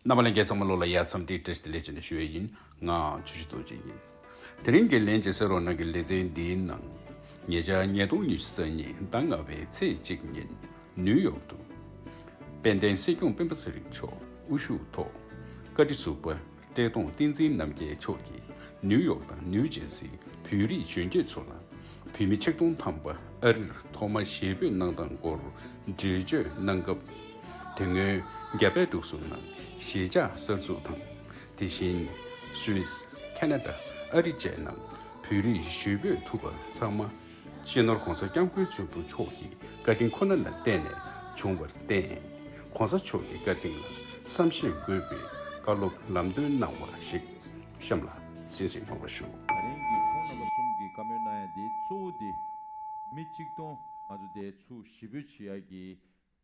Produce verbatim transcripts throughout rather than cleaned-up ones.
རྣམ་པ་ལྷན་རྒྱས་ཚང་མ་ལོ་ལ་ཡ་འཚམས་འདྲི་བཀྲ་ཤིས་བདེ་ལེགས་བྱས་ནས་ཞུ་ཡས་ཡིན། ང་ཆུ་བཞི་རྡོ་རྗེ་ཡིན། དེ་རིང་གི་ལན་གཅིག་གསན་རོགས་གནང་གི་ལེ་ཚན་འདིའི་ནང་། ཉེ་ཆར་ཉིས་སྟོང་ཉི་ཤུ་རྩ་གཉིས་ཟླ་ལྔ་པའི་ཚེས་གཅིག་ཉིན་ནིའུ་ཡོག་ཏུ། དཔལ་ལྡན་སྲིད་སྐྱོང་སྤེན་པ་ཚེ་རིང་མཆོག་དབུ་བཞུགས་ཐོག་བཀའ་ཁྲི་ཟུར་པ་བཀྲས་མཐོང་བསྟན་འཛིན་རྣམ་རྒྱལ་མཆོག་གིས་ནིའུ་ཡོག་དང་ནིའུ་ཇེར་སིའི་བོད་རིགས་གཞོན་སྐྱེས་ཚོ་ལ། བོད་མི་ཆིག་སྟོང་ཐམ་པ་ཨ་རིར་ཐོག་མར་ཞེ་འབོད་གནང་སྟངས་སྐོར་འགྲེལ་བརྗོད་གནང་སྐབས། དེ་སྔོན་རྒྱ་བལ་འབྲུག་གསུམ་ནང་གཞིས་ཆགས་གསར་འཛུགས་དང་། དེ་བཞིན་སུད་སི། ཁ་ན་ཌ། ཨ་རི་བཅས་ནང་བོད་རིགས་ཞེ་འབོད་ཐུབ་པ་ཚང་མ། སྤྱི་ནོར་༸གོང་ས་༸སྐྱབས་མགོན་ཆེན་པོ་མཆོག་གི་བཀའ་དྲིན་ཁོ་ན་ལ་བརྟེན་ནས་བྱུང་བར་བརྟེན། ༸གོང་ས་མཆོག་གི་བཀའ་དྲིན་ལ་བསམ་ཤེས་དགོས་པའི་བཀའ་སློབ་ལམ་སྟོན་གནང་བ་ཞིག་གཤམ་ལ་གསན་གཟིགས་གནང་བར་ཞུ། ད་རིང་གི་ཁོང་རྣམ་པ་གསུམ་གྱིས་བཀའ་མོལ་གནང་ཡ་དེ་གཙོ་བོ་དེ་མི་གཅིག་སྟོང་ང་ཚོ་དེ་ཚུར་ཞེ་འབོད་བྱེད་ཡ་གི་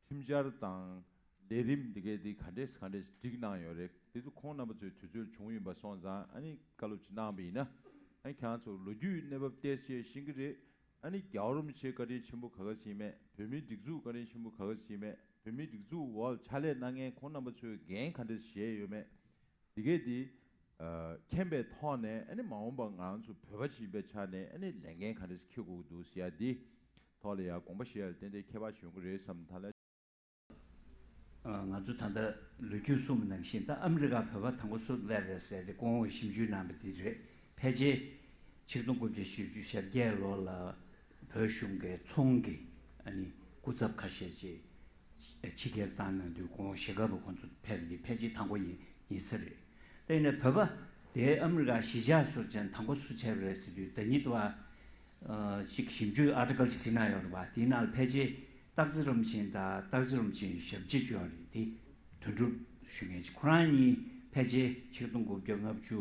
ཁྲིམས་འཆར་དང་ལས་རིམ་དེ་གའི་དེ་ག་འདྲས་ག་འདྲས་སྒྲིག་གནང་ཡོད་རེད། དེ་ཚོ་ཁོང་རྣམ་པ་ཚོའི་དུས་ཚོད་བྱུང་ཡིན་པ་སོང་ཙང་ཨ་ནི་བཀའ་སློབ་ཅིག་གནང་བ་ཡིན་ན། ཨ་ནི་ཁྱེད་རང་ཚོ་ལོ་རྒྱུས་གནས་བབ་ཏོག་ཙམ་ཤེས་ཀྱི་རེད། ཨ་ནི་རྒྱལ་བ་རིན་པོ་ཆེའི་བཀའ་དྲིན་ཆེན་པོ་ག་ག་ཟིག་ཡིན་མེད། བོད་མིའི་སྒྲིག་འཛུགས་བཀའ་དྲིན་ཆེན་པོ་ག་ག་ཟིག་ཡིན་མེད། བོད་མིའི་སྒྲིག་འཛུགས་འོག་ཕྱག་ལས་གནང་མཁན་ཁོང་རྣམ་པ་ཚོས་འགན་ག་འདྲས་བཞེས་ཡོད་མེད། དེ་གས་དེ་མཁྱེན་པའི་ཐོག་ནས་ཨ་ནི་མ་འོངས་པ་ང་ཚོ་བོད་པ་ཞིག་ཡིན་པའི་ཆ་ནས་ཨ་ནི་ལས་འགན་ག་འདྲས་འཁྱེར་དགོས་ཀྱི་འདུག་ཟེར་ཡ་དེ་ཐོག་ལ་ཡ་དགོངས་པ་བཞེས་ཡ་ལ་ཏན་ཏན་ཁྱད་པར་ཞིག་ཡོང་གི་རེད་བསམ། ད་ལ། ང་ཚོ་ད་ལྟ་ལོ་རྒྱུས་གསུངས་པ་ནང་བཞིན་ད་ཨ་མི་རི་ཀ་བོད་པ་དང་པོ་སུ་སླེབས་རེད་ཟེར་ཏེ་ཁོང་གིས་ཞིབ་འཇུག་གནང་བ་དེ་རེད། ཕལ་ཆེར་ཆིག་སྟོང་དགུ་བརྒྱ་བཞི་བཅུ་ཞེ་བརྒྱད་ལོ་ལ་བོད་གཞུང་གི་ཚོང་གི་ཨ་ནི་སྐུ་ཚབ་ཁ་ཤས་ཅིག་ཕྱི་རྒྱལ་བཏང་གནང་དུས་ཁོང་ཞྭ་སྒབ་པ་ཁོང་ཚོ་ཕེབས་ཏེ་ཕལ་ཆེར་དང་པོ་ཡིན་ཡིན་ས་རེད། དེ་ནས་བོད་པ་དེ་ཨ་མི་རི་ཀ་གཞིས་ཆགས་ཚོ་ཅན་དང་པོ་སུ་ཆགས་པ་རེད་ཟེར་དུས་ཟླ་ཉིན་དུ་བ། ཅིག་ཞིབ་འཇུག་ཨར་ཊི་ཀལ་ཅིག་བྲིས་གནང་ཡོད་རེད་པ། དེའི་ནང་ལ་ཕལ་ཆེར་སྟག་འཚེར་རིན་པོ་ཆེ་དང་སྟག་འཚེར་རིན་པོ་ཆེའི་ཞབས་ཕྱི་ཅིག་ཡོད་རེད། དེ་དོན་གྲུབ་ཞུ་མཁན་ཅིག་ཁོ་རང་གཉིས་ཕལ་ཆེར་ཆིག་སྟོང་དགུ་བརྒྱ་ལྔ་བཅུ་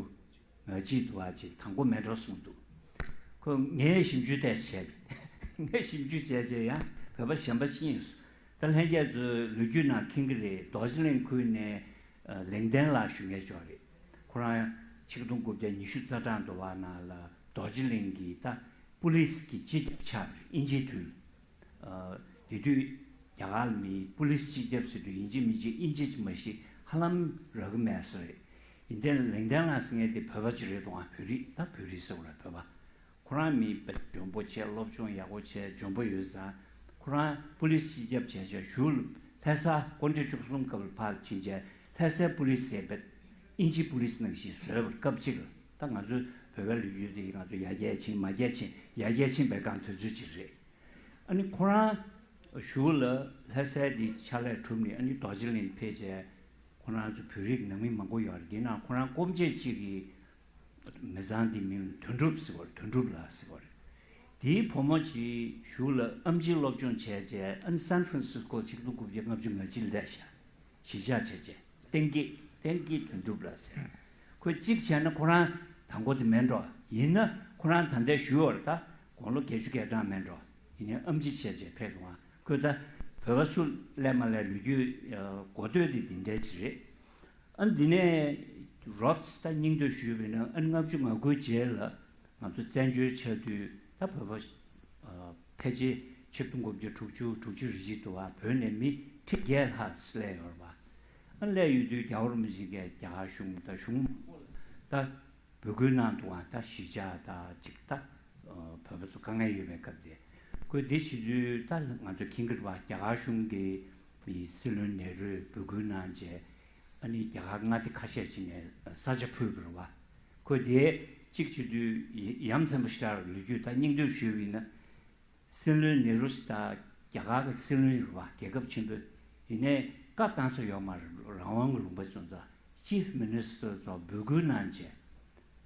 ང་གཅིག་དུ་བ་ཅིག་དང་པོ་མེད་འགྲོ་གསུངས་འདུག་ཁོ་ངས་ཞིབ་འཇུག་ཏོག་ཙམ་བྱས། ངས་ཞིབ་འཇུག་བྱས་བྱས་ཡང་བོད་པ་གཞན་པ་ཅིག་ཡིན། ད་ལྷན་རྒྱས་ཚོས་ལོ་རྒྱུས་ནང་མཁྱེན་གྱི་རེད། རྡོ་རྗེ་གླིང་ཁུལ་ནས་ལེང་ཏན་ལགས་ཞུ་མཁན་ཅིག་ཡོད་རེད། ཁོ་རང་ཆིག་སྟོང་དགུ་བརྒྱ་ཉི་ཤུ་རྩ་གྲངས་དུ་བ་ནང་ལ་རྡོ་རྗེ་གླིང་གི་ད་པུ་ལིས་ཀྱི་སྤྱི་ཁྱབ་ཆགས་པ་རེད། དབྱིན་ཇིའི་དུས། དེ་དུས་རྒྱ་གར་མིས་པུ་ལིས་སྤྱི་ཁྱབ་ཟེར་དུས་ཡིན་གཅིག་མིན་གཅིག་དབྱིན་ཇི་ཅིག་མ་གཞི་ཧ་ལམ་རག་གི་མེད་ས་རེད། ཡིན་ཏེ་ལེང་ཏན་ལགས་ཟེར་མཁན་དེ་བོད་པ་ཅིག་རེད་འདུག་ཨ། བོད་རིགས་ད་བོད་རིགས་ཟེར་དགོས་རེད། བོད་པ། ཁོ་རང་མི་དཔེ་འཇོན་པོ་བྱས། སློབ་སྦྱོང་ཡག་པོ་བྱས། འཇོན་པོ་ཡོད་ཙང་ཁོ་རང་པུ་ལིས་སྤྱི་ཁྱབ་བྱས་བྱས་གཞུག་ལ་ལྷ་ས་ཀོང་ཇོ་བཅུ་གསུམ་སྐབས་ལ་ཕར་ཕྱིན་བྱས་ལྷ་སའི་པུ་ལིས་ཟེར་བའི་དབྱིན་ཇིའི་པུ་ལིས་ནང་བཞིན་བཟོས་པར་སྐབས་གཅིག་ལ། ད་ང་ཚོའི་བོད་པའི་ལོ་རྒྱུས་དེ་ང་ཚོ་ཡར་རྒྱས་ཕྱིན་མར་རྒྱས་ཕྱིན་ཡར་རྒྱས་ཕྱིན་པའི་སྒང་དེ་ཚོ་ཅིག་རེད། ཨ་ནི་ཁོ་རང་གཞུག་ལ་ལྷ་སའི་དེ་ཕྱག་ལས་གྲུབ་ནས་ཨ་ནི་རྡོ་རྗེ་གླིང་ཕེབས་བྱས་ཁོ་རང་ཚོ་བོད་རིགས་ནང་མི་མང་པོ་ཡོད་རེད། དེ་ནང་ཁོ་རང་སྐོམ་ཆས་གཅིག་གི་མི་ཚང་དེའི་མིང་ལ་དོན་གྲུབ་ཟེར་བ་རེད། དོན་གྲུབ་ལགས་ཟེར་བ་རེད། དེའི་བུ་མོ་གཅིག་གཞུག་ལ་ཨེམ་ཆི་སློབ་སྦྱོང་བྱས་བྱས་ཨ་ནི་སན་ཧྥ་རན་སིས་ཀོ་ཆིག་སྟོང་དགུ་བརྒྱ་ལྔ་བཅུ་ང་གཅིག་ལ་སླེབས་ཤག་གཞིས་ཆགས་བྱས་བྱས་བསྟན་སྐྱིད་བསྟན་སྐྱིད་དོན་གྲུབ་ལགས་ཟེར། ཁོས་གཅིག་བྱས་ན་ཁོ་རང་དང་པོ་དེ་མིན་འགྲོ། ཡིན་ན་ཁོ་རང་ད་ལྟའི་ཞུ་བར་ད་དགུང་ལོ་བརྒྱད་ཅུ་གྱ་གྲངས་མིན་འགྲོ། ཡིན་ནའི་ཨེམ་ཆི་བྱས་བྱས་ཕེབས་འདུག་ཨ། ཁོས་ད་བོད་པ་སུ་སླེབས་མ་སླེབས་ལོ་རྒྱུས་གོ་ཐོས་དེ་འདི་འདྲའི་ཅིག་རེད། ཨ་འདི་ནས་རོབ་ཙམ་ད་སྙིང་བསྡུས་ཞུས་པ་ཡིན་ན་ཨ་ལྔ་བཅུ་ང་དགུའི་རྗེས་ལ་ང་ཚོ་བཙན་བྱོལ་ཆགས་དུས་ད་བོད་པ་ཕལ་ཆེར་ཆིག་སྟོང་དགུ་བརྒྱ་དྲུག་ཅུ་དྲུག་ཅུ་རེ་གཅིག་དུ་བ་བོད་ནས་མི་ཁྲི་བརྒྱད་ལྷག་སླེབས་ཡོད་རེད་པ། ཨ་སླེབས་ཡོད་དུས་རྒྱལ་བ་རིན་པོ་ཆེ་གིས་རྒྱ་གར་གཞུང་དང་གཞུང་མང་པོ་ལ་ད་འབོད་སྐུལ་གནང་འདུག་ཨ། ད་གཞིས་ཆགས་ད་ཅིག་ད་བོད་པ་ཚོ་དཀའ་ངལ་ཡོད་པའི་སྐབས་དེ། ཁོས་འདི་བྱེད་དུས་ད་ང་ཚོ་མཁྱེན་གྱི་རེད་པ། རྒྱ་གར་གཞུང་གི་མི་སྲིད་བློན་ནེ་རུས་འབོད་སྐུལ་གནང་རྗེས་ཨ་ནི་རྒྱ་གར་མངའ་སྡེ་ཁ་ཤས་ཅིག་ནས་ས་ཆ་ཕུད་པ་རེད་པ། ཁོས་དེ་གཅིག་བྱེད་དུས་ཡ་ཡ་མཚན་པོ་ཞེ་དྲག་ལོ་རྒྱུས་ད་སྙིང་བསྡུས་ཞུས་པ་ཡིན་ན། སྲིད་བློན་ནེ་རུ་དང་རྒྱ་གར་གྱི་སྲིད་བློན་རེད་པ། རྒྱལ་ཁབ་ཆེན་པོས། ཡིན་ནའི་བཀའ་བཏང་ས་ཡོད་མ་རེད། རང་དབང་གི་ལུང་པ་སོང་ཙང་ཅིཕ་མི་ནི་སི་ཊར་ཚོ་འབོད་སྐུལ་གནང་རྗེས་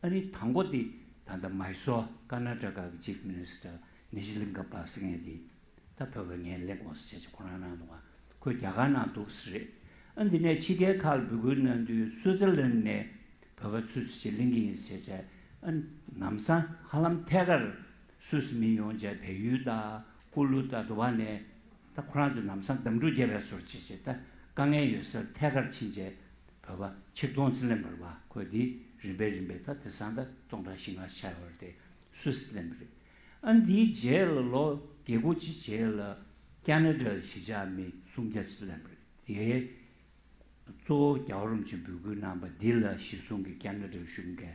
ཨ་ནི་དང་པོ་དེ་ད་ལྟ་མའི་སོར་ཀར་ནཱ་ཊ་ཀ་གི་ཅིཕ་མི་ནི་སི་ཊར་ནི་ཇི་ལིང་ག་པ་ཟེར་མཁན་དེ་ད་བོད་པས་ངས་སླེབས་དགོས་ཟེར་བྱས་ཁོ་རང་གནང་འདུག་ག་ཁོས་རྒྱ་གར་ནང་འདུག་ཟེར་རེད། ཨ་འདི་ནས་ཕྱི་རྒྱལ་ཁག་ལ་འབོད་སྐུལ་གནང་དུས་སུའུ་ཙེར་ལན་ནས་བོད་པ་ཚོས་ཅིག་གླེང་གི་ཡིན་ཟེར་བྱས། ཨ་ལམ་སང་ཧ་ལམ་ཐད་ཀར་སུད་སི་མི་ཡོང་བྱས་བལ་ཡུལ་དང་ཀུ་ལུ་དང་དུ་བ་ནས་ད་ཁོ་རང་ཚོ་ལམ་སང་འདམ་འཁྲུག་བརྒྱབ་པའི་བཟོ་བྱས་བྱས་ད་དཀའ་ངལ་ཡོད་སར་ཐད་ཀར་ཕྱིན་བྱས་བོད་པ་ཆིག་སྟོང་ཙམ་སླེབས་པ་རེད་པ། ཁོས་འདི་རིམ་པས་རིམ་པས་ད་དེང་སང་ད་སྟོང་ཕྲག་བཞི་ལྔ་ཆགས་ཡོད་རེད་དེ་སུད་སི་སླེབས་པ་རེད། ཨ་འདིའི་རྗེས་ལ་ལོ་བརྒྱད་དགུ་ཅིག་རྗེས་ལ་ཀ་ན་ཌ་གཞིས་ཆགས་མི་སུམ་བརྒྱ་ཙམ་སླེབས་པ་རེད། དེ་ གཙོ་བོ་རྒྱལ་བ་རིན་པོ་ཆེས་འབོད་སྐུལ་གནང་པ་འདི་ལ་གཞི་བཟུང་གིས་ཀ་ན་ཌ་གཞུང་གིས་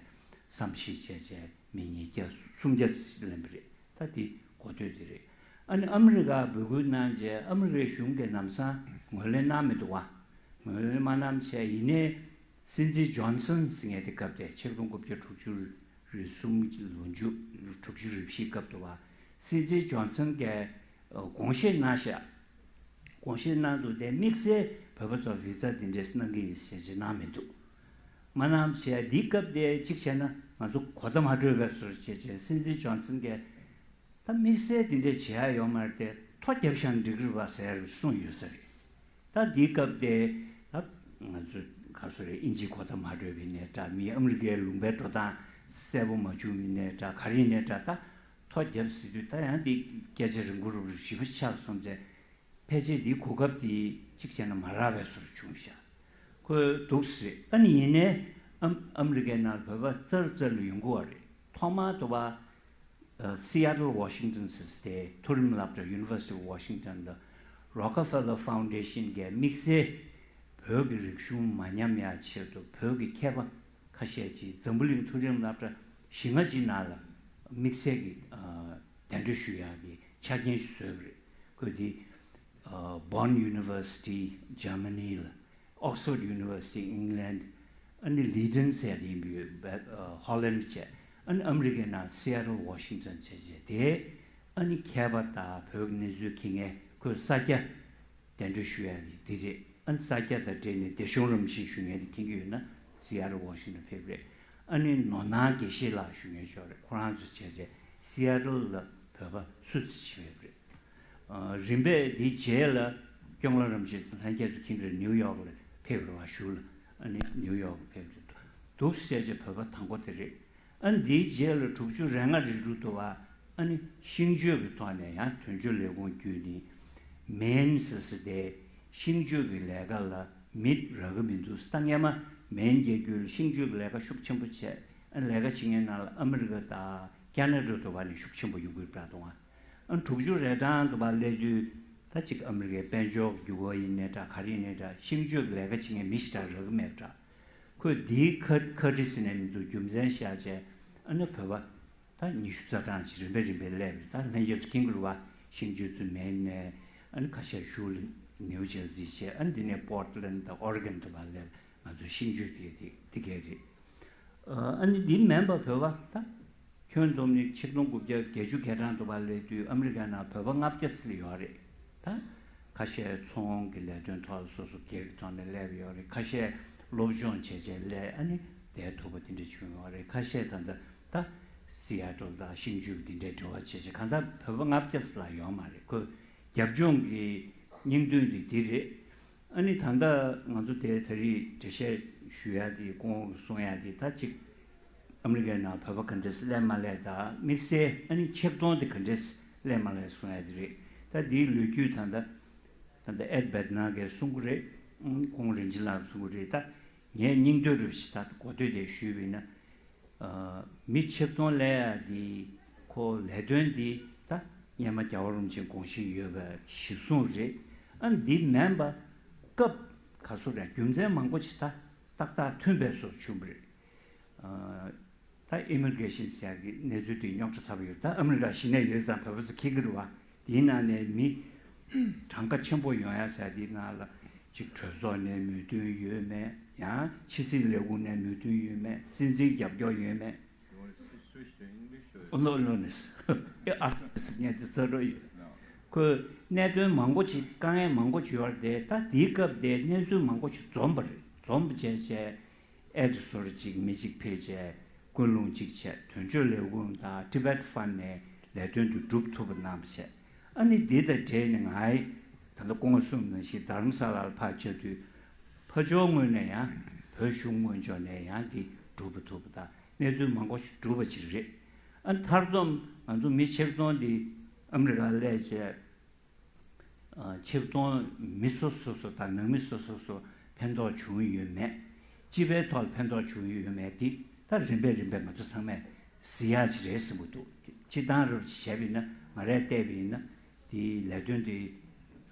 བསམ་ཤེས་བྱས་བྱས་མི་ཉིས་བརྒྱ་སུམ་བརྒྱ་ལེན་པ་རེད། ད་འདི་གོ་ཐོས་དེ་རེད། ཨ་ནི་ཨ་མི་རི་ཀ་འབོད་སྐུལ་གནང་རྗེས་ཨ་མི་རི་ཀའི་གཞུང་གིས་ལམ་སང་ངོས་ལེན་གནང་མི་འདུག་བ། ངོས་ལེན་མ་གནང་བྱས། ཡིན་ནའི་སྲིད་འཛིན་ཇོན་སན་ཟེར་མཁན་དེ་སྐབས་དེ་ཆིག་སྟོང་དགུ་བརྒྱ་དྲུག་ཅུ་རེ་གསུམ་ལོ་མཇུག་དྲུག་ཅུ་རེ་བཞི་སྐབས་དུ་བ། སྲིད་འཛིན་ཇོན་སན་གྱིས་དགོངས་བཞེས་གནང་ཤག་དགོངས་བཞེས་གནང་འདུག་དེ་དམིགས་བསལ་བོད་པ་ཚོ་བི་ཟ་དེ་འདྲས་གནང་གི་ཡིན་ཞེས་བྱས་གནང་མི་འདུག་མ་གནང་བྱས་འདིའི་སྐབས་དེ་གཅིག་བྱས་ན་ང་ཚོ་གོ་བརྡ་མ་འཕྲོད་པའི་བཟོ་འདྲ་བྱས་བྱས་སྲིད་འཛིན་ཇོན་སན་གྱིས་ད་དམིགས་བསལ་དེ་འདྲས་བྱེད་ཡ་ཡོད་མ་རེད་དེ། ཐོ་བརྒྱབ་བཞག་ན་འགྲིག་གི་རེད་པ་ཟེར་གསུངས་ཡོད་ས་རེད། ད་འདིའི་སྐབས་དེ་ད་ང་ཚོ་ག་སོ་རེད། ཨིན་ཇིའི་གོ་བརྡ་མ་འཕྲོད་པའི་ནས་འདྲ། མི་ཨ་མི་རི་ཀའི་ལུང་པའི་འགྲོ་སྟངས་གསལ་པོ་མ་བྱུང་བའི་ནས་འདྲ། ག་རེ་ནས་འདྲ། ད་ཐོ་བརྒྱབ་ཟེར་དུས་ད་ཡང་འདི་སྐད་ཆ་རིང་པོ་རིང་པོ་ཞེ་པོ་ཆགས་སོང་ཙང་། ཕལ་ཆེར་འདིའི་གོ་སྐབས་དེ་གཅིག་བྱས་ན་མ་རག་པའི་བཟོ་འདྲ་བྱུང་ཤག་ཁོས་འདུག་སེ་རེད། ཨ་ནི་ཡིན་ནའི་ཨམ་ཨ་མི་རི་ཀའི་ནང་བོད་པ་ཙར་ཙར་ལ་ཡོང་གི་ཡོད་རེད། ཐོག་མར་དུ་བ་ཨ་Seattle Washington ཟེར་དེ་མཐོ་རིམ་སློབ་གྲྭ་University of Washington ལ་Rockefeller Foundation གིས་དམིགས་བསལ་བོད་ཀྱི་རིག་གཞུང་མ་ཉམས་ཡག་ཆེད་དུ་བོད་ཀྱི་མཁས་པ་ཁ་ཤས་ཀྱིས་འཛམ་བུ་གླིང་མཐོ་རིམ་སློབ་གྲྭ་བཞི་ལྔ་ཅིག་ནང་ལ་དམིགས་བསལ་གྱི་ཨ་གདན་འདྲེན་ཞུ་ཡག་གི་ཆ་རྐྱེན་ཞིག་བཟོས་པ་རེད། ཁོས་དེ་ཨ་Bonn University Germany ལ། Oxford University England ཨ་ནི་Leiden ཟེར་ཡིན་པའི་Holland བྱས། ཨ་ནི་ཨ་མི་རི་ཀའི་ནང་Seattle Washington བྱས་བྱས་དེ། ཨ་ནི་མཁས་པ་དང་བོད་ཀྱི་གནས་ཚུལ་མཁྱེན་མཁན་ཁོས་ས་སྐྱ་གདན་འདྲེན་ཞུ་ཡ་དེ་རེད། ཨ་ནི་ས་སྐྱ་དང་འབྲེལ་ནས་བདེ་སྐྱོང་རིན་པོ་ཆེ་ཞུ་མཁན་དེ་མཁྱེན་གྱི་ཡོད་ན་Seattle Washington ཕེབས་རེད། ཨ་ནི་ནོར་སྣང་དགེ་བཤེས་ལགས་ཞུ་མཁན་ཞིག་རེད། ཁོ་རང་ཚོ་བྱས་བྱས་Seattle ལ་བོད་པ་སུད་སི་ཕེབས་རེད། ཨ་རིམ་པས་འདིའི་རྗེས་ལ་སྐྱོང་ལ་རིན་པོ་ཆེ་ལྷན་རྒྱས་ཚོ་མཁྱེན་གྱི་རེད། ནིའུ་ཡོག་ལ་ཕེབས་རེད་བ། ཞུ་ལ་ཨ་ནི་ནིའུ་ཡོག་ལ་ཕེབས་རེད། འདུག་སེ་བྱས་བྱས་བོད་པ་དང་པོ་དེ་རེད། ཨ་ནི་འདིའི་རྗེས་ལ་དྲུག་ཅུ་རེ་ལྔ་རེ་དྲུག་དུ་བ་ཨ་ནི་ཤིང་གཅོད་ཀྱི་ཐོག་ནས་ཡང་དོན་གཅོད་ལས་ཁུངས་བརྒྱུད་ནས་མེན་ཟེར་ས་དེ་ཤིང་གཅོད་ཀྱི་ལས་ཀ་ལ་མི་རག་གི་མི་འདུག་ད་སྔས་མ་མེན་རྒྱལ་རྒྱུད་ལ་ཤིང་གཅོད་ཀྱི་ལས་ཀ་ཤུགས་ཆེན་པོ་བྱས། ཨ་ནི་ལས་ཀ་བྱེད་མཁན་ནང་ལ་ཨ་མི་རི་ཀ་དང་ཀ་ན་ཌ་དུ་བ་ནས་ཤུགས་ཆེན་པོ་ཡོང་གི་རེད་འདུག་ཨ་དྲུག་ཅུ་རེ་གྲངས་དུ་བ་སླེབས་དུས་ད་ཅིག་ཨ་མི་རི་ཀའི་དཔལ་འབྱོར་འགྱུར་བ་ཡིན་ནའི་འདྲ། ག་རེ་ཡིན་ནའི་འདྲ། ཤིང་གཅོད་ཀྱི་ལས་ཀ་བྱེད་མཁན་མི་ཞེ་དྲག་རག་གི་མེད་པ་འདྲ། ཁོས་འདིའི་ཁ་ཁ་བྲི་ཟེར་ནས་མི་འདུག་རྒྱུ་མཚན་བཞག་བྱས་ཨ་ནི་བོད་པ་ད་ཉི་ཤུ་རྩ་གྲངས་ཅིག་རིམ་པས་རིམ་པས་སླེབས་རེད། ད་ལྷན་རྒྱས་ཚོ་མཁྱེན་གྱི་རེད་བ། ཤིང་གཅོད་ཚོ་མེན་ནས་ཨ་ནི་ཁ་ཤས་ཞུ་ལ་ནིའུ་ཇར་སི་བྱས། ཨ་ནི་འདི་ནས་པོར་ཊ་ལན་དང་ཨོ་རི་གན་དུ་བ་སླེབས། ང་ཚོ་ཤིང་གཅོད་དེ་དེ་དེ་གས་རེད། ཨ་ནི་འདི་མིན་པ་བོད་པ་ད་ཁྱོན་བསྡོམས་ནས་ཆིག་སྟོང་དགུ་བརྒྱ་བརྒྱད་ཅུ་གྱ་གྲངས་དུ་བ་སླེབས་དུས་ཨ་མི་རི་ཀ་ནང་བོད་པ་ལྔ་བརྒྱ་ཙམ་ཡོད་རེད། ད་ཁ་ཤས་ཚོང་གི་ལས་དོན་ཐོག་ལ་སོ་སོ་སྒེར་གྱི་ཐོག་ནས་སླེབས་ཡོད་རེད། ཁ་ཤས་སློབ་སྦྱོང་བྱས་བྱས་སླེབས་ཨ་ནི་བསྡད་ཐུབ་པ་དེ་འདྲ་བྱུང་ཡོད་རེད། ཁ་ཤས་ད་ལྟ་ད་སི་ཨེ་ཊལ་དང་ཤིང་གཅོད་དེ་འདྲའི་འབྲེལ་བ་བྱས་བྱས་གང་ལྟར་བོད་པ་ལྔ་བརྒྱ་ཙམ་ལ་ཡོད་མ་རེད། ཁོས་རྒྱབ་ལྗོངས་ཀྱི་སྙིང་དོན་དེ་འདི་རེད། ཨ་ནི་ད་ལྟ་ང་ཚོ་དེ་ད་རེས་འགྲེལ་བཤད་ཞུ་ཡ་དེ་སྐུ་ངོ་གིས་གསུང་ཡ་དེ་ད་ཅིག་ཨ་མི་རི་ཀའི་ནང་བོད་པ་ག་འདྲས་སླེབས་མ་སླེབས་དང་དམིགས་བསལ་ཨ་ནི་ཆིག་སྟོང་དེ་ག་འདྲས་སླེབས་མ་སླེབས་གསུང་ཡ་དེ་རེད། ད་འདིའི་ལོ་རྒྱུས་ད་ལྟ་ད་ལྟ་ཨེད་བེད་ནར་གྱིས་གསུང་གི་རེད། ཨ་ནི་སྐུ་ངོ་རིན་ཆེན་ལགས་གསུང་གི་རེད། ད་ངས་སྙིང་དོན་རུ་ཞིག་ད་གོ་ཐོས་དེ་ཞུས་པ་ཡིན་ན། མི་ཆིག་སྟོང་སླེབས་ཡ་འདི་ཁོ་ལས་དོན་འདི་ད་སྔས་མ་རྒྱལ་བ་རིན་པོ་ཆེ་དགོངས་བཞེས་ཡོད་པའི་གཞི་བཟུང་རེད། ཨ་འདི་མིན་པ་སྐབས་ག་སོ་རེད། རྒྱུ་མཚན་མང་པོ་ཅིག་ད་ཏག་ཏག་མཐུན་པའི་བཟོ་བྱུང་བ་རེད། ད་ཨི་མི་གྷི་རེ་ཤན་ཟེར་ཡ་གི་གནས་ཚུལ་དེ་རྙོག་དྲ་ཚ་པོ་ཡོད། ད་ཨ་མི་རི་ཀ་གཞི་ནས་ཡོད་ཙང་བོད་པ་ཚོ་མཁྱེན་གྱི་རེད་བ། དེའི་ནང་ནས་མི་གྲངས་ཀ་ཆེན་པོ་ཡོང་ཡ་ཟེར་དེའི་ནང་ལ་ཅིག་གྲོས་ཚོགས་ནས་མོས་མཐུན་ཡོད་མེད། ཡང་ཕྱི་སྲིད་ལས་ཁུངས་ནས་མོས་མཐུན་ཡོད་མེད། སྲིད་འཛིན་རྒྱབ་སྐྱོར་ཡོད་མེད། You want to switch to English or? ཨོ་ལོ་ལོ་ནི་ཨེ་ཨ་ངས་དེ་ས་རོ་ཡོད། No. ཁོས་གནད་དོན་མང་པོ་ཅིག་དཀའ་ངལ་མང་པོ་ཅིག་ཡོད་རེད་དེ། ད་དེའི་སྐབས་དེ་གནས་ཚུལ་མང་པོ་ཅིག་འཛོམས་པ་རེད། འཛོམས་པ་བྱས་བྱས་ཨེ་དེ་སོར་ཅིག་མི་ཅིག་ཕེབས་བྱས་ཀུན་སློང་གཅིག་བྱས་དོན་གཅོད་ལས་ཁུངས་དང་Tibet Fund ནས་ལས་དོན་དུ་གྲུབ་ཐུབ་པ་གནང་བ་བྱས། ཨ་ནི་འདི་དང་འབྲེལ་ནས་ང་ཡི་ད་ལྟ་སྐུ་ངོ་གསུངས་ནང་བཞིན་རྡ་རམ་ས་ལར་ཕར་བཅར་དུས་ཕར་ཕྱོགས་ངོས་ནས་ཡང་བོད་གཞུང་དངོས་ཕྱོགས་ནས་ཡང་འདི་སྒྲུབ་པ་ཐུབ་པ་དང་གནས་ཚུལ་མང་པོ་ཞིག་གྲུབ་པ་ཅིག་རེད། ཨ་ནི་མཐར་སྡོམ་ང་ཚོ་མི་ཆིག་སྟོང་འདི་ཨ་མི་རི་ཀར་སླེབས་བྱས། ཆིག་སྟོང་མི་སོ་སོ་སོ་དང་ནང་མི་སོ་སོ་སོ་ཕན་ཐོགས་བྱུང་ཡོད་མེད། སྤྱི་པའི་ཐོག་ལ་ཕན་ཐོགས་བྱུང་ཡོད་མེད་འདི་ད་རིམ་པས་རིམ་པས་ང་ཚོ་ཚང་མས་གཟིགས་ཡག་ཅིག་རེད་བསམ་གྱི་འདུག་སྤྱིར་བཏང་རབ་ཅིག་བྱས་པ་ཡིན་ན་ང་རས་བལྟས་པ་ཡིན་ན་འདིའི་ལས་དོན་འདི་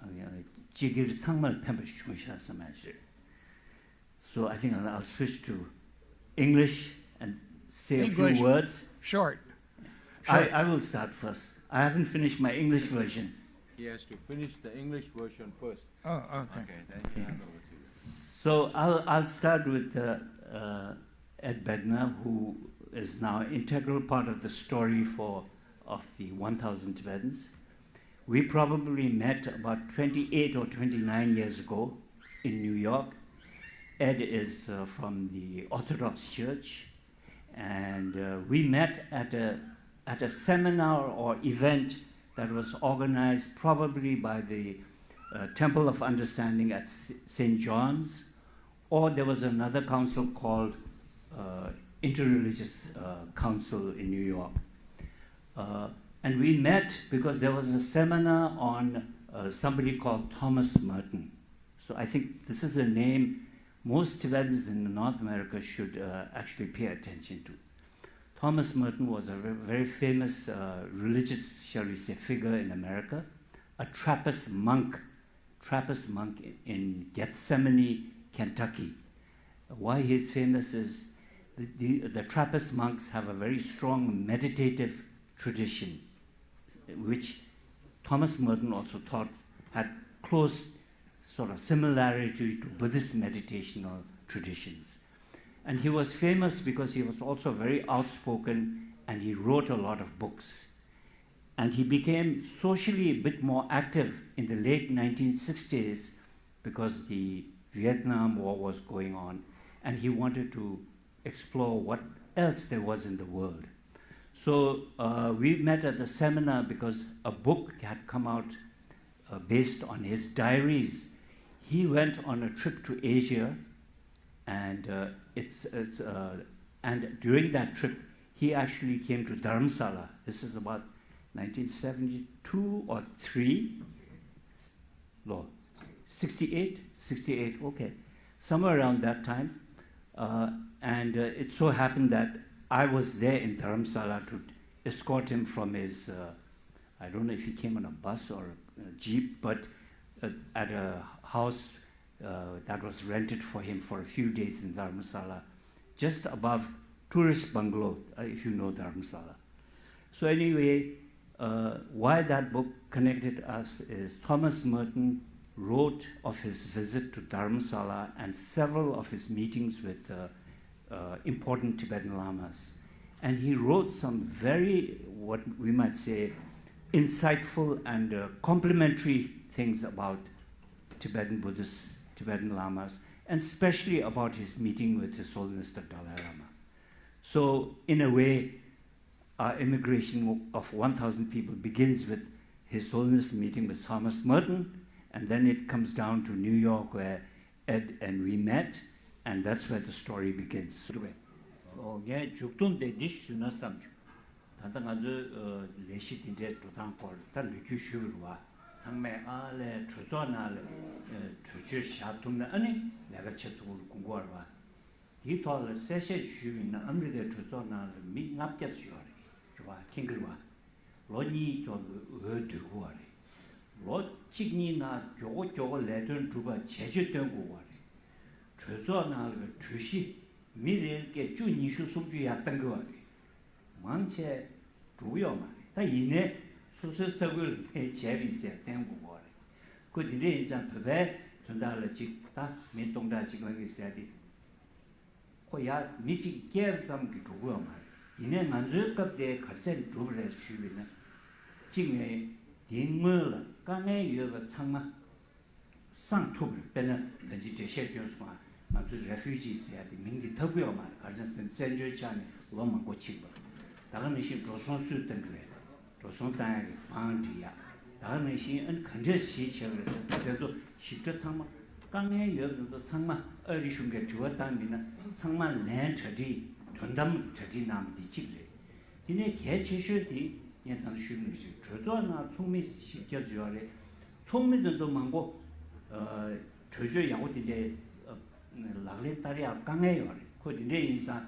སྤྱི་སྒེར་ཚང་མར་ཕན་པ་ཞིག་བྱུང་ཤག་བསམ་ཡག་ཞིག་རེད། So I think I'll, I'll switch to English and say a few English. Words. Short. I, Short. I will start first. I haven't finished my English version. He has to finish the English version first. Oh, okay. Okay, then you hand over to you. So I'll, I'll start with uh, uh, Ed Bednar, who is now an integral part of the story for of the one thousand Tibetans. We probably met about twenty-eight or twenty-nine years ago in New York. Ed is uh, from the Orthodox Church, and uh, we met at a, at a seminar or event that was organized probably by the uh, Temple of Understanding at Saint John's, or there was another council called uh, Interreligious uh, Council in New York. Uh, and we met because there was a seminar on uh, somebody called Thomas Merton. So I think this is a name most Tibetans in North America should uh, actually pay attention to. Thomas Merton was a ve- very famous uh, religious, shall we say, figure in America, a Trappist monk, Trappist monk in Gethsemane, Kentucky. Why he's famous is the, the, the Trappist monks have a very strong meditative tradition, which Thomas Merton also thought had close sort of similarity to Buddhist meditational traditions. And he was famous because he was also very outspoken and he wrote a lot of books. And he became socially a bit more active in the late nineteen sixties because the Vietnam War was going on and he wanted to explore what else there was in the world. So uh, we met at the seminar because a book had come out uh, based on his diaries. He went on a trip to Asia, and uh, it's, it's uh, and during that trip, he actually came to Dharamsala. This is about nineteen seventy-two or three. No, sixty-eight, sixty-eight, okay, somewhere around that time. Uh, and uh, it so happened that I was there in Dharamsala to escort him from his, uh, I don't know if he came on a bus or a jeep, but uh, at a house uh, that was rented for him for a few days in Dharamsala, just above Tourist Bungalow, uh, if you know Dharamsala. So anyway, uh, why that book connected us is Thomas Merton wrote of his visit to Dharamsala and several of his meetings with uh, uh, important Tibetan lamas. And he wrote some very, what we might say, insightful and uh, complimentary things about Tibetan Buddhists, Tibetan lamas, and especially about his meeting with His Holiness the Dalai Lama. So, in a way, our immigration of one thousand people begins with His Holiness meeting with Thomas Merton, and then it comes down to New York where Ed and we met, and that's where the story begins. ངས་མཇུག་སྡོམ་དེ་འདི་ཞུ་ན་བསམ་བྱུང་། ད་ལྟ་ང་ཚོའི་ལས་གཞི་འདི་འདྲའི་འགྲོ་སྟངས་སྐོར་ད་ལོ་རྒྱུས་ཞུས་པ་རེད་བ། ཚང་མས་ཨ་ལས་གྲོས་ཚོགས་ནང་ལ་གྲོས་ཆོད་བཞག་ཐུབ་ན་ཨ་ནི་ལས་ཀ་བྱེད་ཐུབ་པར་དགོངས་ཀྱི་ཡོད་རེད་བ། དེའི་ཐོག་ལ་གསལ་བཤད་ཞུས་པ་ཡིན་ན་ཨ་མི་རི་ཀའི་གྲོས་ཚོགས་ནང་ལ་མི་ལྔ་བརྒྱ་ཙམ་ཡོད་རེད། རེད་བ། མཁྱེན་གྱི་རེད་བ། ལོ་གཉིས་ཙམ་ལ་འོས་བསྡུ་དགོས་པ་རེད། ལོ་གཅིག་གཉིས་ནང་མགྱོགས་པོ་མགྱོགས་པོ་ལས་དོན་སྒྲུབ་པར་བྱས་རྗེས་སྟོན་དགོས་པ་རེད། གྲོས་ཚོགས་ནང་ལ་གྲོས་གཞི་མི་རེ་གས་བཅུ་ཉི་ཤུ་སུམ་ཅུ་ཡར་བཏང་གི་བ་རེད། མང་ཆེ་འགྲོ་གི་ཡོད་མ་རེད། ད་ཡིན་ནའི་སོ་སོའི་ས་ཁུལ་ནས་བྱས་པ་ཡིན་ཟེར་བསྟན་དགོས་པ་རེད། ཁོ་དེ་འདྲ་ཡིན་ཙང་བོད་པའི་དོན་དག་ལ་ཅིག་ད་མི་སྟོང་ཕྲག་གཅིག་ལྷག་གི་ཟེར་དེ། ཁོ་ཡ་མི་གཅིག་སྐྱེལ་ཙམ་གྱིས་འགྲོ་གི་ཡོད་མ་རེད། ཡིན་ནའི་ང་ཚོའི་སྐབས་དེ་ག་ཚད་འགྲུབ་རེད་ཞུས་པ་ཡིན་ན། གཅིག་ནས་དེའི་སྔོན་ལ་དཀའ་ངལ་ཡོད་པ་ཚང་མ་སངས་ཐུབ་རེད། དཔེར་ན་ད་ཅི་འགྲེལ་བཤད་སྐྱོན་སོང་ང་། ང་ཚོ་རེ་ཕུ་ཇི་ཟེར་ཡ་དེ་མིང་དེ་ཐབས་ཀྱི་ཡོད་མ་རེད། ག་རེ་ཟེར་ན་བཙན་བྱོལ་ཆགས་ནས་ལོ་མང་པོ་ཕྱིན་པ། ད་ག་ནང་བཞིན་འགྲོ་སོང་སུས་བཏང་གི་རེད། འགྲོ་སོང་བཏང་ཡག་གི་བང་སྒྲིག་ཡག་ད་ག་ནང་བཞིན་ཨ་ནི་ག་འདྲས་གཞི་བྱས་པ་རེད་ཟེར་ད་དེ་ཚོ་ཞིབ་ཕྲ་ཚང་མ་དཀའ་ངལ་ཡོད་པ་དེ་ཚོ་ཚང་མ་ཨ་རི་གཞུང་གིས་དྲི་བ་བཏང་མིན་ན་ཚང་མ་ལན་གྲ་སྒྲིག་དོན་དམ་གྲ་སྒྲིག་གནང་བ་དེ་གཅིག་རེད། དེ་ནས་གལ་ཆེ་ཤོས་དེ་ངས་ད་ནང་ཞུས་པ་ནང་བཞིན་གྲོས་ཚོགས་ནང་ཚོགས་མི་བཞི་བརྒྱ་ཙམ་ཡོད་རེད། ཚོགས་མི་དེ་ཚོ་མང་པོ་ཨ་གྲོས་ཆོད་ཡག་པོ་དེ་འདྲའི་ཨ་ལག་ལེན་བསྟར་ཡག་དཀའ་ངལ་ཡོད་རེད། ཁོ་དེ་འདྲས་ཡིན་ཙང་།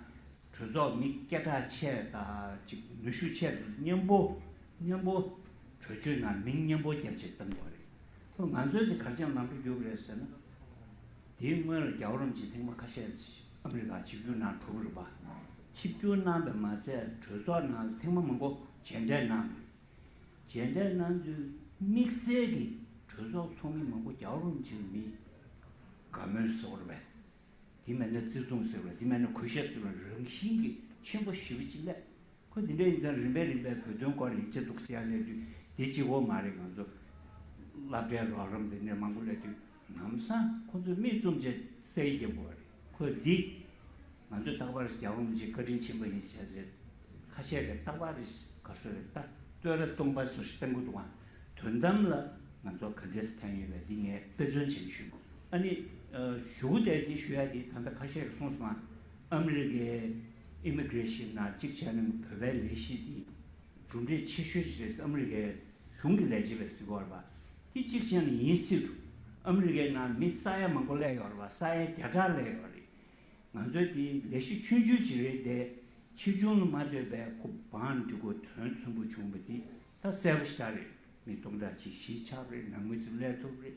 གྲོས་ཚོགས་མི་སྐད་གྲགས་ཆེ་དང་ཅིག་ནུས་ཤུགས་ཆེ་དང་མཉམ་པོ་མཉམ་པོ་གྲོས་ཆོད་ནང་མིང་མཉམ་པོ་རྒྱབ་བྱས་བཏང་དགོས་རེད། ཁོ་ང་ཚོའི་དེ་ག་རེ་བྱས་ནས་ལམ་འགྲོ་རྒྱུག་རེད་ཟེར་ན། དེའི་སྔོན་ལ་རྒྱལ་བ་རིན་པོ་ཆེ་ཐེངས་མ་ཁ་ཤས་ཨ་མི་རི་ཀར་ཆིབས་བསྒྱུར་གནང་གྲུབ་རེད་པ། ཆིབས་བསྒྱུར་གནང་བས་མ་ཚད་གྲོས་ཚོགས་ནང་ལ་ཐེངས་མ་མང་པོ་མཇལ་འཕྲད་གནང་། མཇལ་འཕྲད་གནང་དུས་དམིགས་བསལ་གྱི་གྲོས་ཚོགས་ཚོགས་མི་མང་པོ་རྒྱལ་བ་རིན་པོ་ཆེ་ལ་མི་དགའ་མོས་བཟོ་བ་རེད་པས། དེ་མིན་ན་བརྩི་མཐོང་ཟེར་བ། དེ་མིན་ན་གུས་ཞབས་ཟེར་བ། རང་བཞིན་གྱིས་ཆེན་པོ་ཞེ་པོ་ཅིག་སླེབས། ཁོ་དེ་འདྲ་ཡིན་ཙང་རིམ་པས་རིམ་པས་བོད་དོན་སྐོར་ཡིག་ཆ་འདུག་ཟེར་ཡ་སླེབས་དུས་དེ་གཅིག་པོ་མ་རེད། ང་ཚོ་སློབ་གྲྭའི་རོགས་རམ་དེ་འདྲ་མང་པོ་སླེབས་དུས་ལམ་སང་ཁོ་ཚོས་མིག་བཙུམ་བྱས་བསད་ཡི་རྒྱབ་པ་རེད། ཁོས་འདི་ང་ཚོས་རྟག་པར་རྒྱལ་བ་རིན་པོ་ཆེ་བཀའ་དྲིན་ཆེན་པོ་ཡིན་ཟེར་རེད། ཁ་ཤས་ཀྱིས་རྟག་པར་རེད་ག་སོ་རེད། ད་བསྟོད་ར་སྟོང་པ་སོ་ཞིག་བཏང་གི་འདུག་ཨང་། དོན་དམ་ལ་ང་ཚོ་ག་འདྲས་ཕན་ཡོད་པས་འདི་ངས་དཔེ་མཚོན་བྱས་ནས་ཞུས། ཨ་ནི་ཞུ་དེ་འདི་ཞུ་ཡ་འདི་ད་ལྟ་ཁ་ཤས་ཀྱིས་གསུངས་སོང་ཨང་། ཨ་མི་རི་ཀའི་ཨི་མི་གྷི་རེ་ཤིན་ནང་གཅིག་བྱས་ན་བོད་པའི་ལས་གཞི་འདི་གྲུབ་འབྲས་ཆེ་ཤོས་ཤིག་རེད། ཨ་མི་རི་ཀའི་གཞུང་གི་ལས་བྱེད་པས་ཟེར་གྱི་ཡོད་རེད་པ། དེ་གཅིག་བྱས་ན་ཡིན་སྲིད་འགྲོ། ཨ་མི་རི་ཀའི་ནང་མི་ས་ཡ་མང་པོ་སླེབས་ཡོད་རེད་པ། ས་ཡ་བརྒྱ་ཕྲག་སླེབས་ཡོད་རེད། ང་ཚོའི་དེ་ལས་གཞི་ཆུང་ཆུང་ཅིག་རེད་དེ། ཆེ་ཆུང་ལ་མ་ལྟོས་པའི་ཁོ་བང་འདི་གོ་དོན་ཆེན་པོ་བྱུང་བ་དེ་ད་གསལ་པོ་ཞེ་དྲག་རེད། མི་སྟོང་ཕྲག་གཅིག་གཞིས་ཆགས་རེད། ནང་མི་ཚོ་སླེབས་ཐུབ་རེད།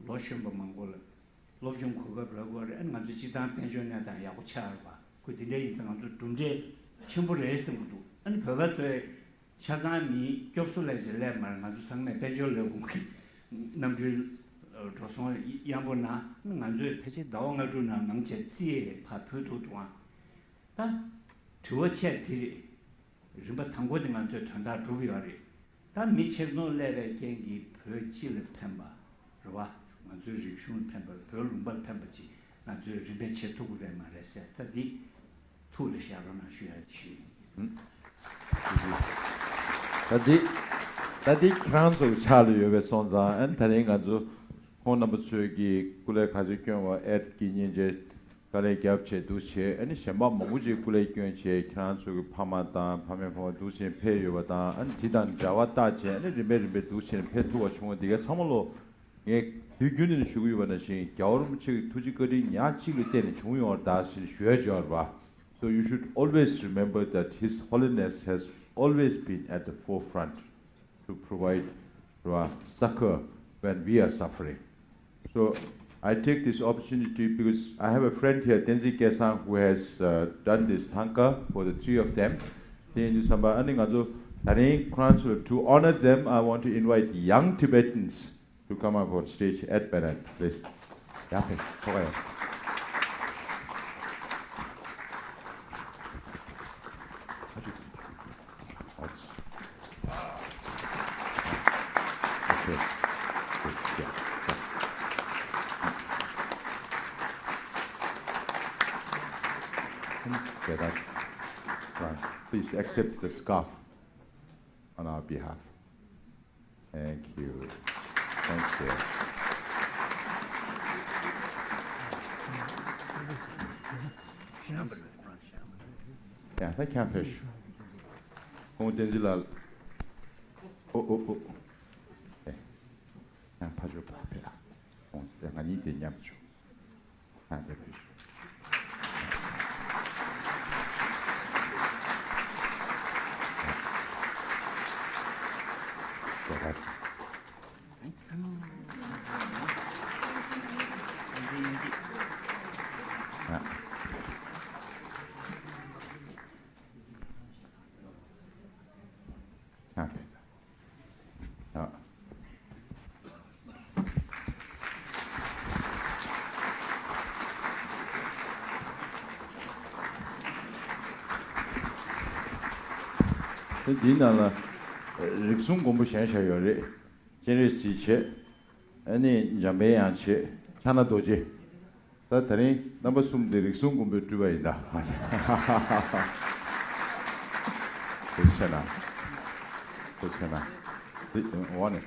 ལོ་གཞོན་པ་མང་པོ་ལ་སློབ་སྦྱོང་གོ་སྐབས་རག་དགོས་རེད། ཨ་ནི་ང་ཚོ་སྤྱི་བཏང་དཔལ་འབྱོར་གནས་སྟངས་ཡག་པོ་ཆགས་རེད་པ། ཁོ་དེ་འདྲ་ཡིན་ཙང་ང་ཚོ་གྲུབ་འབྲས་ཆེན་པོ་རེད་བསམ་གྱི་འདུག་ཨ་ནི་བོད་པ་ཚོས་ཆ་ཚང་མི་སྐྱོབ་གསོ་ལས་བྱེད་སླེབས་མ་རེད། ང་ཚོ་ཚང་མས་དཔལ་འབྱོར་ལས་ཁུངས་ཀྱི་གནམ་གྲུའི་འགྲོ་སོང་གཡར་པོ་ན་ང་ཚོས་ཕལ་ཆེར་ཟླ་བ་ལྔ་དྲུག་ནང་མང་ཆེ་བ་རྩིས་ཕར་ཕུལ་ཐུབ་འདུག་ཨང་། ད་དྲི་བ་ཆེ་དེ་རེད། རིམ་པ་དང་པོ་དེ་ང་ཚོས་དོན་དག་གྲུབ་ཡོད་རེད། ད་མི་ཆེ་ཆུང་སླེབས་པའི་རྐྱེན་གྱིས་བོད་སྤྱི་ལ་ཕན་པ་རེད་པ། ང་ཚོའི་རིག་གཞུང་ལ་ཕན་པ། བོད་ལུང་པ་ལ་ཕན་པ་ཅིག་ང་ཚོས་རིམ་པས་བྱེད་ཐུབ་ཀྱི་རེད་མ་རེད་ཟེར། ད་འདི་ཐུགས་ལ་བཞག་རོགས་གནང་ཞུ་ཡ་ཞུ་ཡིན། ད་འདི་ད་འདི་ཁྱེད་རང་ཚོའི་ཕྱག་ལ་ཡོད་པའི་སོང་ཙང་། ཨ་ནི་ད་རིང་ང་ཚོ་ཁོང་རྣམ་པ་ཚོས་ཀྱི་སྐུ་ལས་ག་ཚོད་བསྐྱོན་པ་ཨེད་ཀྱི་མཉེན་ཆས་དཀའ་ལས་རྒྱབ་བྱས་འདུག་བྱས། ཨ་ནི་གཞན་པ་མང་པོ་ཅིག་སྐུ་ལས་བསྐྱོན་བྱས་ཁྱེད་རང་ཚོ་གི་ཕ་མ་དང་ཕ་མའི་ཕ་མ་འདུག་བྱས་ཕེབས་ཡོད་པ་དང་། ཨ་ནི་དེ་དང་འབྲེལ་བ་བཏགས་བྱས་ཨ་ནི་རིམ་པས་རིམ་པས་འདུག་བྱས་ཕེབས་ཐུབ་པ་བྱུང་བ་འདི་ག་ཚང་མ་ལོ་ངས་དུས་རྒྱུན་ནས་ཞུ་གི་ཡོད་པ་ནང་བཞིན་རྒྱལ་བ་རིན་པོ་ཆེ་གི་ཐུགས་རྗེ་བཀའ་དྲིན་ཉག་གཅིག་ལ་བརྟེན་ནས་བྱུང་ཡོད་རེད་ཟེར་ཞུ་ཡ་བྱས་པ་རེད་པ། So you should always remember that His Holiness has always been at the forefront to provide, uh, succor when we are suffering. So I take this opportunity because I have a friend here, Tenzin Gyaltsab, who has, uh, done this thangka for the three of them. Tenzin Samba, ཨ་ནི་ང་ཚོ་ད་རིང་ཁོ་རང་ཚོ། To honor them, I want to invite young Tibetans to come up on stage at Berat, please. ཡ་ཕེ་ཁོ་ག་ཡ། Okay. Yes, yeah. Okay, that's right. Please accept the scarf on our behalf. Thank you. Thank you. ཡ་ད་ཁྱེད་ཕེབས་ཤོག་ཁོང་བསྟན་འཛིན་ལགས། ཨོ་ཨོ་ཨོ། ཨེ། ཡང་ཕ་ཇོ་ཕ་ཕེབས་ཨ། ཁོང་ང་གཉིས་དེ་མཉམ་དུ་ཆོག་དེ་འདིའི་ནང་ལ་རིགས་གསུམ་མགོན་པོ་བཞེངས་བཞག་ཡོད་རེད། སྤྱན་རས་གཟིགས་བྱས། ཨ་ནི་འཇམ་དཔལ་དབྱངས་བྱས། ཕྱག་ན་རྡོ་རྗེ། ད་ད་རིང་རྣམ་པ་གསུམ་འདི་རིགས་གསུམ་མགོན་པོའི་སྤྲུལ་པ་ཡིན་ད། ཐུགས་རྗེ་གནང་། ཐུགས་རྗེ་གནང་། འདི་འོ་ནི།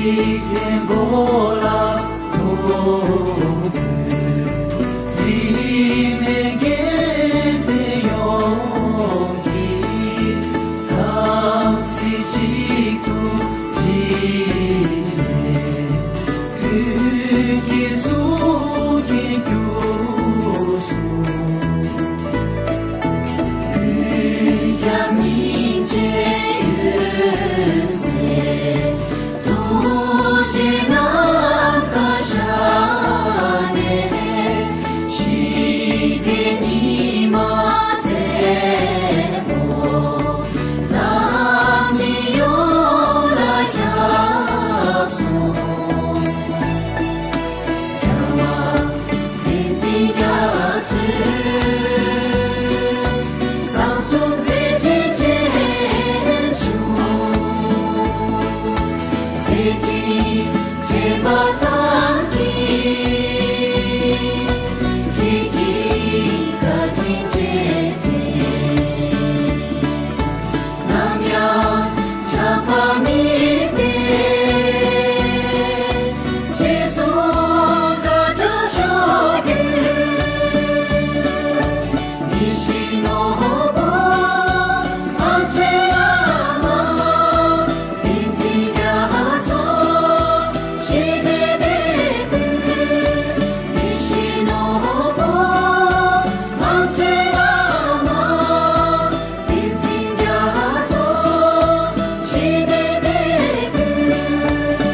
མཁན་པོ་ལ་ཐུགས་རྗེ་ཆེ། རིས་མེད་དགེ་འདུན་ཡོངས་ཀྱིས་དམ་ཚིག་གཅིག་ཏུ་བྱས་ནས། ཀུན་གྱི་གཙུག་གི་རྒྱུ་སོང་། ཀུན་ཀྱང་སྙིང་རྗེ་འོད་གསལ་རྡོ་རྗེ་ནམ་མཁའ་ཤར་ནས། ཞི་བདེ་ཉི་མ་སེར་པོ་འཛམ་གླིང་ཡོངས་ལ་ཁྱབ་སོང་། རྒྱལ་བ་བསྟན་འཛིན་རྒྱ་མཚོས་གསང་གསུམ་མཛད་ཆེན་ཆེ་ཆུང་མཛད་ཅིང་བྱས་པ་ཙམ་གྱིས། ཁྱེད་ཀྱི་བཀའ་དྲིན་ཆེ་ཆེ། ནམ་ཡང་ཆག་པ་མེད་དེ། རྗེས་སུ་བཀའ་དྲིན་ཤོག་གུ། ཡིད་བཞིན་ནོར་བུ་ང་ཚོའི་བླ་མ། བསྟན་འཛིན་རྒྱ་མཚོ་ཞི་བདེའི་དེད་དཔོན། ཡིད་བཞིན་ནོར་བུ་ང་ཚོའི་བླ་མ། བསྟན་འཛིན་རྒྱ་མཚོ་ཞི་བདེའི་དེད་དཔོན།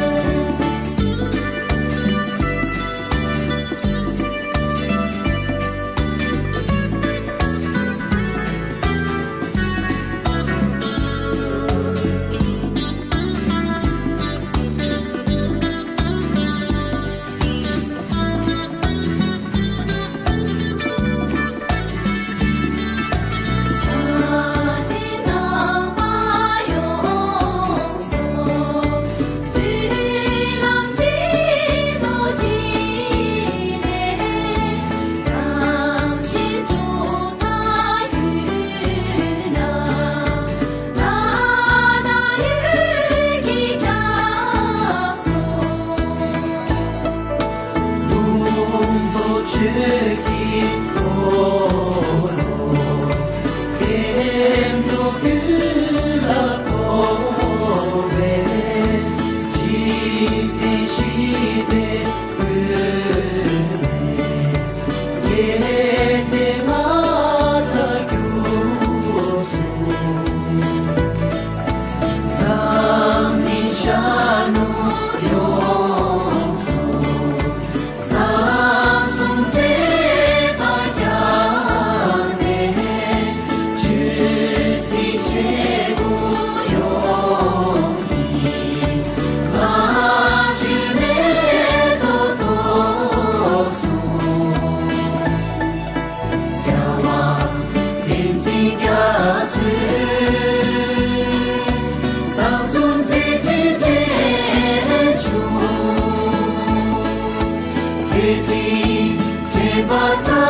འཛམ་གླིང་ཤར་ནུབ་ཡོངས་སུ། གསང་གསུམ་མཛད་པ་རྒྱ་ནས། ཆོས་སྲིད་ཆེ་འབྲིང་ཡོངས་ཀྱི། བཀའ་བརྒྱུད་མེ་ཏོག་གཏོར་སོང་། རྒྱལ་བ་བསྟན་འཛིན་རྒྱ་མཚོས། གསང་གསུམ་མཛད་ཆེན་ཆེ་ཆུང་མཛད་ཅིང་བྱས་པ་ཙམ།